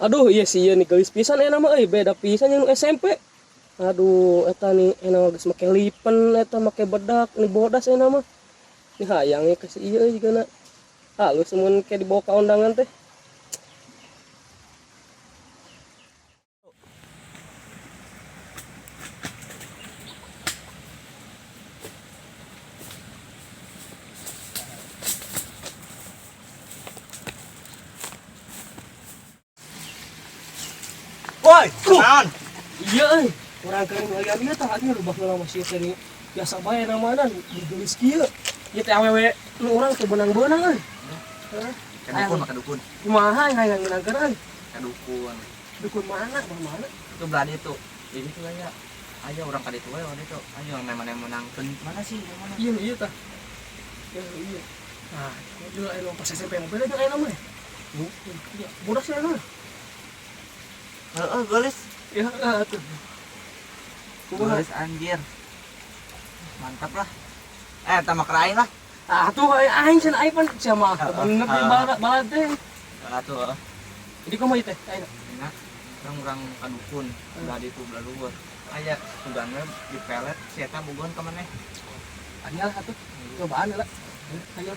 Aduh, iya sih ieu nih geulis pisan enak mah euy, beda pisan jeung SMP. Aduh, eta nih enak geus make lipen, eta make bedak, nih bodas enak mah. Nih hayang ka si ieu euy jigana. Halus mun ke dibawa ka undangan teh. Woi, naon? Iya euy, urang keur ngalian ieu tah anjir rubah heula mah sia teh nih. Biasa bae namana digeulis kieu. Ieu teh awewe nu urang teh beunang-beunang euy. Heuh. Ka dukun, maka dukun. Kumaha hayang ngeunangkeun euy? Ka dukun. Dukun mana? Bah mana? Itu belah itu. Jadi itu aya. Ayo urang ka ditu we waktu itu. Ayo mana menangkeun. Mana sih? Yang mana? Iya iya tah. Ya iya. Nah, juga aya pas SMP mah beda jeung aya mah. Iya, bodas ya mah. Heeh, geulis. Ya, atuh. Kumaha? Geulis anjir. Mantap lah. Eh, tambah kerain lah. Ah, tuh aing cenah aing pan sia mah bener di balad balad teh. Atuh, heeh. Jadi kumaha ieu teh? Aing. Enak. Urang-urang ka dukun, belah ditu belah luhur. Aya sugan we di pelet si eta bogohan ka maneh. Ayo lah atuh. Cobaan lah. Ayo.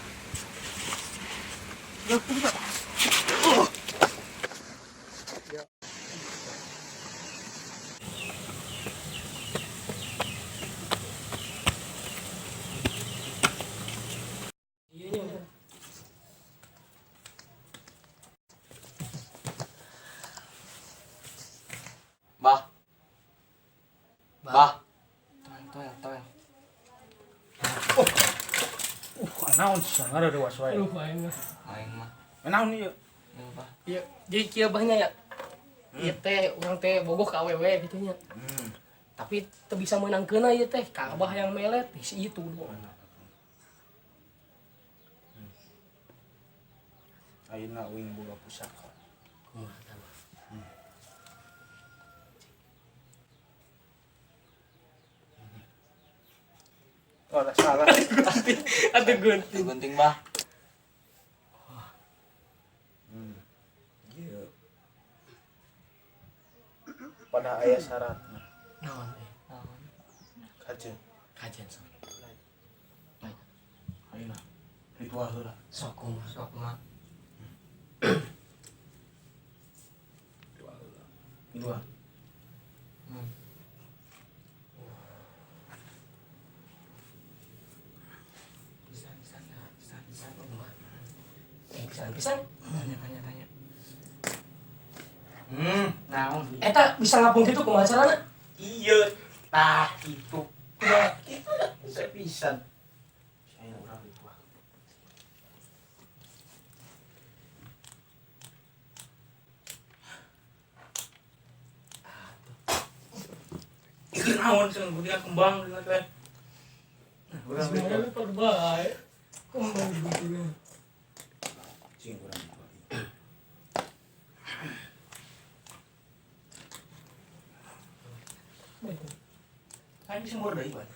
Bah. Bah. Toel, toel. Naon sangar ada was wae. Aduh, aing mah. Aing mah. Naon ieu? Ieu, Bah. Iya, jadi kieu bahnya ya. Ieu teh urang teh bogoh ka awewe gitu nya. Tapi teu bisa meunangkeunna ieu teh, ka abah yang melet si itu. Ayeuna uing boga pusaka. Kumaha tah, Bah? Oh, ada salah. Aduh gunting. Gunting, Bah. Ieu. Pada aya syaratna. Naon euy? Naon? Kajeun. Kajian sok. Ayeuna ritual heula. Sok kumaha? Sok mah. Ritual heula. Ritual. Pisan pisan pisan pisan kumaha? Pisan pisan. Tanya, tanya, tanya. Naon? Eta bisa ngapung kitu kumaha carana? Iya, tah kitu. Kumaha? Kitu bisa pisan. Saya urang ritual. Itu naon cenah guntingan kembang dina teh. Nah, urang ritual. Sebenarnya bae. Kumaha guntingan? Cing urang ritual. Aing sumur deui, Ban.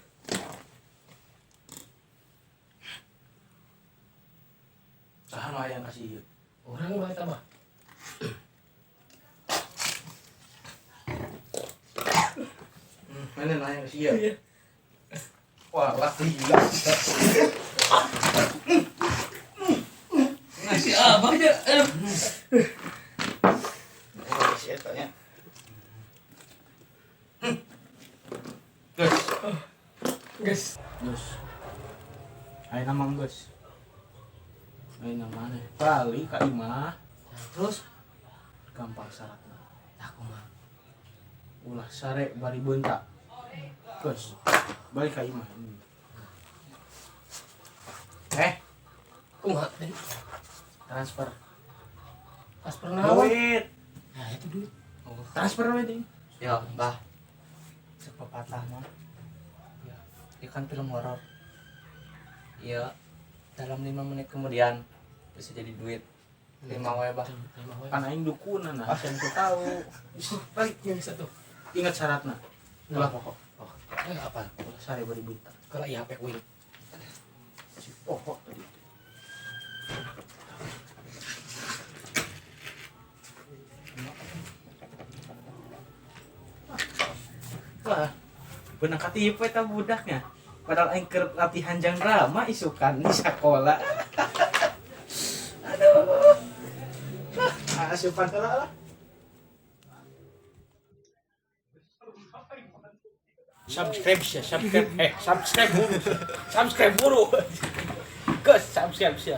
Saha nu hayang kasih ieu? Urang mah eta mah. Mana nu hayang kasih ieu? Iya. Wah, lah gila. Si abah nya. Aduh. Oh, si eta nya. Geus. Geus. Geus. Ayeuna mah geus. Ayeuna maneh balik ka imah. Terus Gampang syaratna. tah kumaha? Ulah sare bari beunta. Geus. Balik ka imah. Eh, Kumaha? transfer. Transfer naon? Duit. Nah, itu duit. Transfer we deui. Yo, Bah. Cek pepatah mah. Ya, itu kan film horor. Iya, dalam 5 menit kemudian bisa jadi duit. 5 wae, Bah. Lima wae. Kan aing dukunan nah, saya teu tahu. Balik yang satu. Ingat syaratna. Ulah pokok. Oh, apa? Ulah sare bari beunta. Kalau iya HP wing. Si pokok tadi. Wah, beunang katipu eta budaknya. Padahal aing keur latihan jang drama isukan di sekolah. Aduh. Lah, asupan heula lah. Subscribe sih, subscribe, eh, subscribe buru, subscribe buru, ke subscribe sih.